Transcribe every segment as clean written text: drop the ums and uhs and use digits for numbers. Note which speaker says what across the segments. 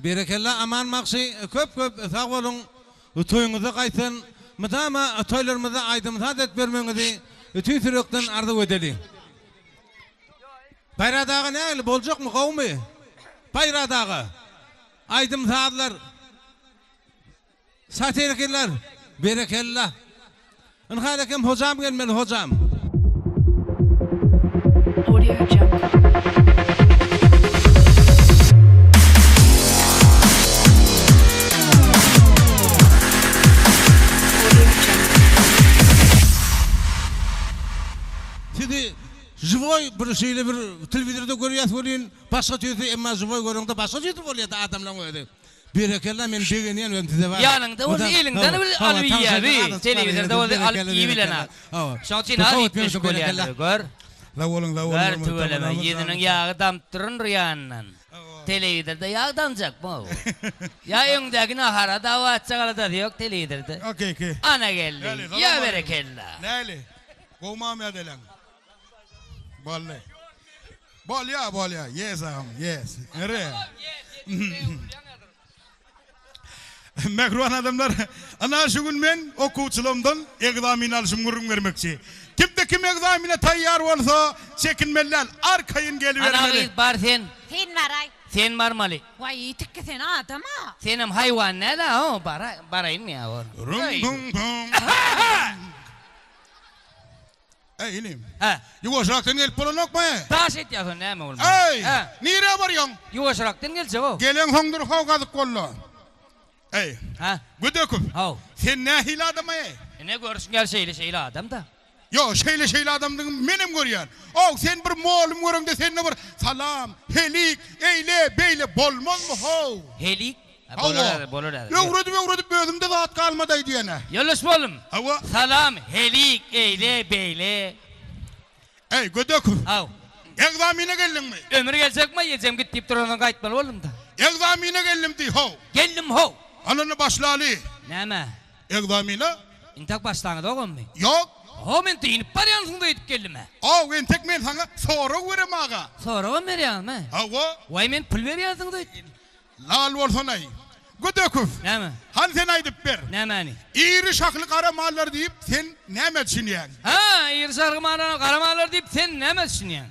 Speaker 1: Berekella Aman bagşy köp köp sag boluň toýuňyzda gaýtsyn mydama toýlarymyzda aýdym saz edip bermegiňizi tüýs ýürekden arzuw edeli. Baýrat aga nähili boljakmy gowumy Baýrat aga aýdym sazlar. Satirikler berekella. Ynha alekem hojam gelmeli hojam.
Speaker 2: Audio Jungle. Audio Jungle.
Speaker 1: Sizi živoý bir şeýle bir telewizorda görýäs welin başga tüýsli emma živoý göreňde başga tüýsli bolýada adamlaň özi. Berekella men begenýän özüm size bar.
Speaker 3: Ýanyňda bolsa eliňden bil alyp iýýä bi telewizorda bolsa alyp iýibilenok. Şoň üçin az üýtgeşik bolýandyr gör.
Speaker 4: Sag boluň sag boluň.
Speaker 3: Gör tüweleme ýüzüniň ýagy damyp durundyr ýanyndan. Telewizorda ýag damjakmy o. Ýa öňdäki nahara dawa etjek aladasy ýok telewizorda. Ana geldi. Ýa berekella.
Speaker 4: Näli? Gowmam ýa deleň. Boldy. Bolýa bolýa yes agam yes ere. Mähriban adamlar ynha şu gün men okuwçylarymdan egzamin alşym gürrüň bermekçi. Kimde kim egzamine taýýar bolsa çekinmeli däl arkaýyn
Speaker 3: Ana
Speaker 4: gelibermeli.
Speaker 3: gyz bar sen.
Speaker 5: Sen baraý.
Speaker 3: Sen barmaly.
Speaker 5: Waý tikki sen adama.
Speaker 3: Senem haýwan däl a ho bara baraýynmy ýa ol.
Speaker 4: Eý, inim.
Speaker 3: Hä.
Speaker 4: Ýuwaşrakdan gelip bolanokmy?
Speaker 3: Daş etýäs ony näme bolmaly?
Speaker 4: Eý!
Speaker 3: Hä.
Speaker 4: Nirä barýaň?
Speaker 3: Ýuwaşrakdan geljek-ow.
Speaker 4: Geleňsoňdyr how gazyk boldy. Eý.
Speaker 3: Hä.
Speaker 4: Gödekow.
Speaker 3: Haw.
Speaker 4: Sen nähili adam-aý?
Speaker 3: Ine görşüň ýaly şeýle-şeýle adam-da.
Speaker 4: Ýok, şeýle-şeýle adamdygyňy menem görýän. Ow, sen bir molum göreňde sende bir salam, helik, eýle, beýle bolmazmy how?
Speaker 3: Helik? Bolar häzir, bolar häzir.
Speaker 4: Öwredip öwredip özümde zat galmadaý diýene.
Speaker 3: Ýoldaş boldum.
Speaker 4: Hawa.
Speaker 3: Salam, helik, eýle, beýle.
Speaker 4: Eý, gödek.
Speaker 3: Haw.
Speaker 4: Egzamine geldiňmi?
Speaker 3: Ömür geljekmi, ejem git diýip durandan gaýtmaly boldum-da.
Speaker 4: Egzamine geldim diý, how.
Speaker 3: Geldim, how.
Speaker 4: Al onda başlaly.
Speaker 3: Nämä?
Speaker 4: Egzamine.
Speaker 3: Intek başlaňyzogamy?
Speaker 4: Ýok.
Speaker 3: How, men dynyp barýansyň öýdüp geldim-ä.
Speaker 4: How, entek men saňa sorag berem aga.
Speaker 3: Soragam berýäňizmi?
Speaker 4: Hawa.
Speaker 3: Waý, men pul berýänsiňiz öýtdüm.
Speaker 4: Lal bolsanaý. Gödekow.
Speaker 3: Näme?
Speaker 4: Hany sen aýdyp ber.
Speaker 3: Nämäni?
Speaker 4: Iri şahly gara mallar diýip sen nämä düşünýäň?
Speaker 3: Hä, iri şahly mallara gara mallar diýip sen nämä düşünýäň?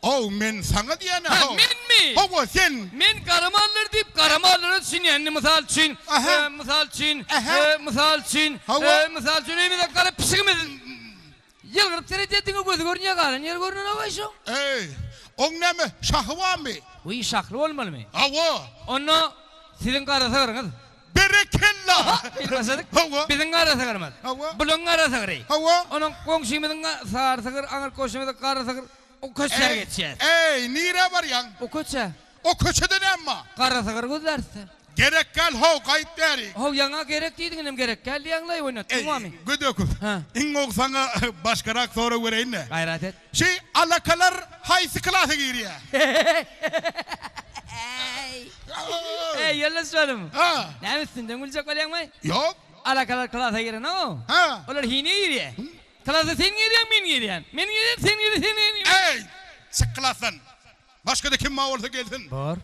Speaker 4: Ow, men saňa diýýän-ä,
Speaker 3: Hä,
Speaker 4: how.
Speaker 3: menmi?
Speaker 4: Hawa, sen.
Speaker 3: Men gara mallar diýip gara mallara düşünýän. Indi mysal üçin,
Speaker 4: Ähä.
Speaker 3: mysal üçin,
Speaker 4: Ähä.
Speaker 3: mysal üçin,
Speaker 4: Hawa.
Speaker 3: mysal üçin öýümizde gara pişigimiz Ýylgyryp seredýär diňe gözi görünýär galan ýeri görünenok-aý şoň.
Speaker 4: Eý, oň näme, şahy barmy?
Speaker 3: Wiý, şahly bolmalymy?
Speaker 4: Hawa.
Speaker 3: Onda siziň gara sygryňyz.
Speaker 4: Berekella!
Speaker 3: Bil başladyk.
Speaker 4: Hawa.
Speaker 3: Biziň gara sygrymyz.
Speaker 4: Hawa.
Speaker 3: Bulaň gara sygry.
Speaker 4: Hawa.
Speaker 3: Onuň goňşymyzyň sary sygyr, aňyrky goňşymyzyň gara sygyr. O köçä geçýäs.
Speaker 4: Eý, nirä barýaň?
Speaker 3: O köçä.
Speaker 4: O köçede näme bar?
Speaker 3: Gara sygyr gözläris-dä.
Speaker 4: Gerek däl how, gaýt bäri.
Speaker 3: How, ýaňa gerek diýdiň, inem gerek däl diýýäň-laý, oýnatdyňmy?
Speaker 4: Eý, Gödekow, iň gowy saňa başgarak sorag bereýin-de.
Speaker 3: Gaýrat et.
Speaker 4: Şi alakalar haýsy klasa girýär?
Speaker 3: Eý, ýoldaş bolum.
Speaker 4: Ha.
Speaker 3: Näme üstünden güljek bolýaňmy?
Speaker 4: Ýok.
Speaker 3: Alakalar klasa girenok.
Speaker 4: Ha.
Speaker 3: Olar hine girýär. Klasa sen girýäň, men girýän. Men girýän, sen girýäň, sen girýäň.
Speaker 4: Eý, çyk klasdan. Başga-da kim bar bolsa gelsin.
Speaker 3: Bor.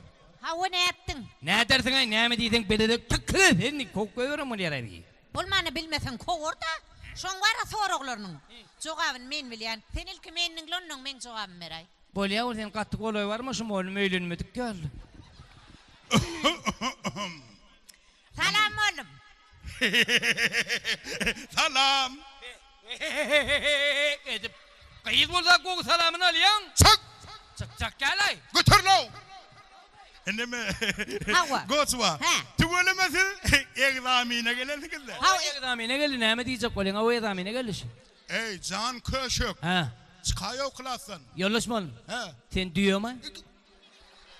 Speaker 5: Hawa nätdiň?
Speaker 3: Nädersiň-aý, näme diýseň belede tykgyr sen diýip kowup goýberen bolýar-aý bi.
Speaker 5: Bolmanda bilmeseň kowar-da. Şoň bar-a soraglarynyň jogabyny men bilýän. Sen ilki meni diňle onnoň meň jogabymy beräý.
Speaker 3: Bolýa ol sen gaty golaý barma şu mollum öýlenmedik ýaly.
Speaker 5: Salam mollum.
Speaker 4: Salam.
Speaker 3: Edip gyz bolsa gowy salamyny alýaň.
Speaker 4: Çyk.
Speaker 3: Çykjak däl-aý.
Speaker 4: Göter-low. Indemi?
Speaker 5: Hawa.
Speaker 4: Goçwa.
Speaker 5: Hä.
Speaker 4: Tüweleme siz egzamine gelensiňiz-le.
Speaker 3: Hawa egzamine geldi näme diýjek bolýaň hawa egzamine geldi şu.
Speaker 4: Eý, jan köşek.
Speaker 3: Hä.
Speaker 4: Çykaý-ow klasdan.
Speaker 3: Ýoldaş mollum.
Speaker 4: Hä.
Speaker 3: Sen düýemi?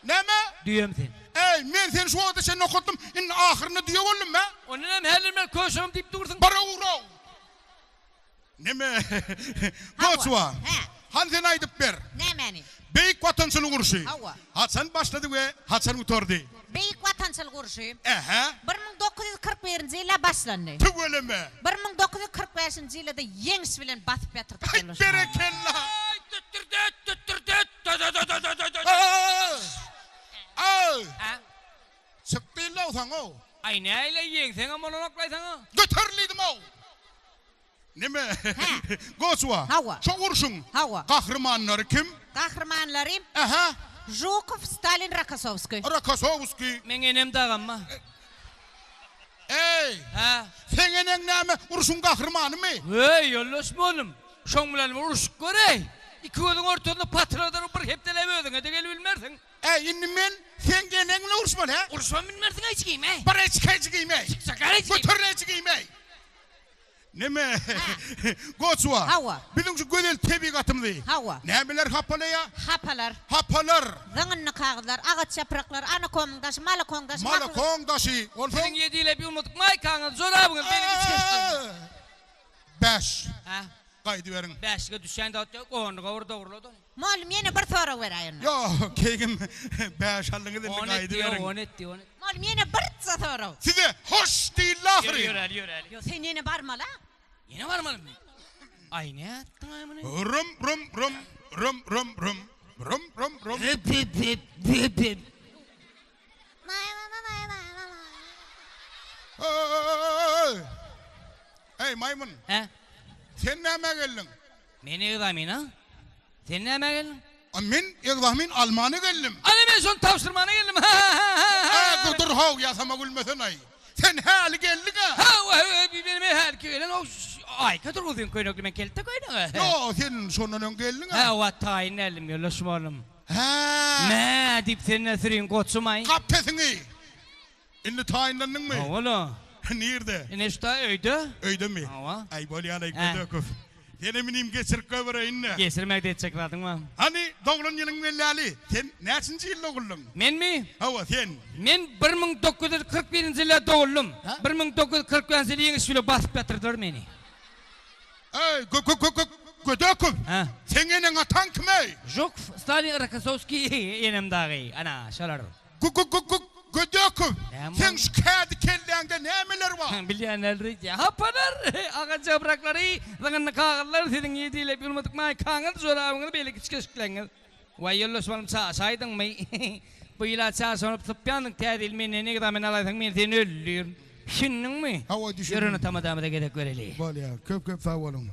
Speaker 4: Näme?
Speaker 3: Düýem sen.
Speaker 4: Eý, men seni şu wagta çenli okatdym, indi ahyrynda düýe boldum, hä?
Speaker 3: Onda näme häzir men köşegim diýip dursuň?
Speaker 4: Bara ugraw! Neme? Goçwa.
Speaker 5: Hä.
Speaker 4: Hany sen aýdyp ber.
Speaker 5: Nämäni?
Speaker 4: Beýik Watançylyk urşy.
Speaker 5: Hawa.
Speaker 4: Haçan başlady we haçan gutardy?
Speaker 5: Beýik Watançylyk urşy.
Speaker 4: Ähä.
Speaker 5: 1941-nji ýylda başlandy.
Speaker 4: Tüweleme!
Speaker 5: 1945-nji ýylda-da ýeňiş bilen basyp ýatyrdyk
Speaker 4: Aý,
Speaker 5: ýoldaşlar.
Speaker 4: berekella!
Speaker 3: Aý, tütdürdet, tütdürdet, da-da-da-da-da-da-da.
Speaker 4: Aý!
Speaker 3: Hä?
Speaker 4: Ýeňdim-ow saňa-ow.
Speaker 3: Aý näile ýeňseňem bolanok-laý saňa.
Speaker 4: Göteril diýdim-ow. Neme?
Speaker 5: Hä.
Speaker 4: Goçwa.
Speaker 5: Hawa.
Speaker 4: Şo urşuň
Speaker 5: Hawa.
Speaker 4: gahrymanlary kim?
Speaker 5: Gahrymanlary
Speaker 4: Ähä.
Speaker 5: Žukow, Stalin, Rokosowskiý.
Speaker 4: Rokosowskiý.
Speaker 3: Meň enem dagamma.
Speaker 4: Eý!
Speaker 3: Hä?
Speaker 4: Seň eneň näme, urşuň gahrymanymy?
Speaker 3: Heý, ýoldaş mugallym, şoň bilen bir urşup göräý. Iki gözüň ortasynda patradar bir hepdeläp özüňe-de gelibilmersiň.
Speaker 4: Äý, indi men seň eneň bilen uruşmaly, hä?
Speaker 3: Urşubam bilmersiň, eýjigim-eý.
Speaker 4: Bir eçgeýjigim-eý.
Speaker 3: Çykjaklar eýjigim.
Speaker 4: Göter eýjigim-eý. Neme? Goçwa.
Speaker 5: Hawa.
Speaker 4: Biziň şu gözel tebigatymyzy.
Speaker 5: Hawa.
Speaker 4: Nämeler hapalaýar?
Speaker 5: Hapalar.
Speaker 4: Hapalar.
Speaker 5: Zyňyndy kagyzlar, agaç ýapraklar, anakomyň daşy, malakoň daşy,
Speaker 4: Malakoň daşy. Onsoň?
Speaker 3: Siziň ýedi ýyla ýuwmadyk maýkaňyz, jorabyňyz, beýleki içgeçleriňiz.
Speaker 4: Bäş.
Speaker 3: Hä?
Speaker 4: Gaýdyberiň.
Speaker 3: Bäşlige düşýän zat ýok, onluga bir dogrula-da.
Speaker 5: Mugallym ýene bir sorag beräý onda.
Speaker 4: Ýok, keýgim, bäş aldyňyz indi
Speaker 3: On etdi,
Speaker 4: gaýdyberiň.
Speaker 3: on etdi, on etdi.
Speaker 5: Mugallym ýene birje sorag.
Speaker 4: Size hoş diýildi
Speaker 3: Ýör,
Speaker 4: ahyry.
Speaker 3: ýöräli, ýöräli.
Speaker 5: Ýok, sen ýene barmaly-a.
Speaker 3: Ýene barmalymy? Aý, nätdiň-aý muny?
Speaker 4: Rum, rum, rum, rum, rum, rum, rum, rum, rum.
Speaker 3: Hep, hep, hep, hep, hep.
Speaker 4: Eý! Eý, maýmyn.
Speaker 3: Hä?
Speaker 4: Sen nämä geldiň?
Speaker 3: Men egzamina. Sen nämä geldiň?
Speaker 4: A men egzamin almana geldim.
Speaker 3: Ana men şony tabşyrmana geldim. Ha-ha-ha-ha!
Speaker 4: Dur how, ýasama gülmesen-aý. Sen häli geldiň-ä.
Speaker 3: Hawa, men hälki gelen o aýka dur uzyn köýnekli, men kelte köýnege.
Speaker 4: Ýo, sen şondan öň geldiň-ä.
Speaker 3: Hawa, taýyn geldim, ýoldaş mugallym.
Speaker 4: Hä.
Speaker 3: Mä, diýip sen-de süriň goçum-aý.
Speaker 4: Gap sesiňi! Indi taýynlandyňmy?
Speaker 3: Hawa-la.
Speaker 4: Nirde?
Speaker 3: Ine şu-da öýde.
Speaker 4: Öýdemi?
Speaker 3: Hawa.
Speaker 4: Aý, bolýa-laý,
Speaker 3: Hä.
Speaker 4: Gödekow. Senem inim geçirip goýbereýin-dä.
Speaker 3: Geçirmekde etjek zadyň bar.
Speaker 4: Hany, doglan ýylyňy belläli. Sen näçinji ýylda doguldyň?
Speaker 3: Menmi?
Speaker 4: Hawa, sen.
Speaker 3: Men 1941-nji ýylda doguldym. 1945-nji ýyl ýeňiş bile basyp ýatyrdylar meni.
Speaker 4: Eý, Gö-gö-gö-gö-Gödekow!
Speaker 3: Hä?
Speaker 4: Seň eneň-ataň kim-eý?
Speaker 3: Žukow, Stalin, Rokossowskiý, enem dagy. Ana, şolar.
Speaker 4: Gü-gü-gü-gü-Gödekow!
Speaker 3: Näme
Speaker 4: Seň
Speaker 3: boldy?
Speaker 4: şu kädi kelläňde nämeler bar?
Speaker 3: Bilýänler diýýär. Hapalar, agaç ýapraklary, zyňyndy kagyzlar, siziň ýedi ýyl ýulmadyk maýkaňyz, jorabyňyz, beýleki içgeçlikleňiz. Waý, ýoldaş balam, çaşaýdyňmy? Bu ýyl-a çaşanyp sypýandyň, täze ýyl menden ekzamen alaýsaň, men seni öldürin. Düşündiňmi?
Speaker 4: Hawa, düşündim.
Speaker 3: Ýör onda tamadamyza gezek bereli.
Speaker 4: Bolýar. Köp-köp sag boluň.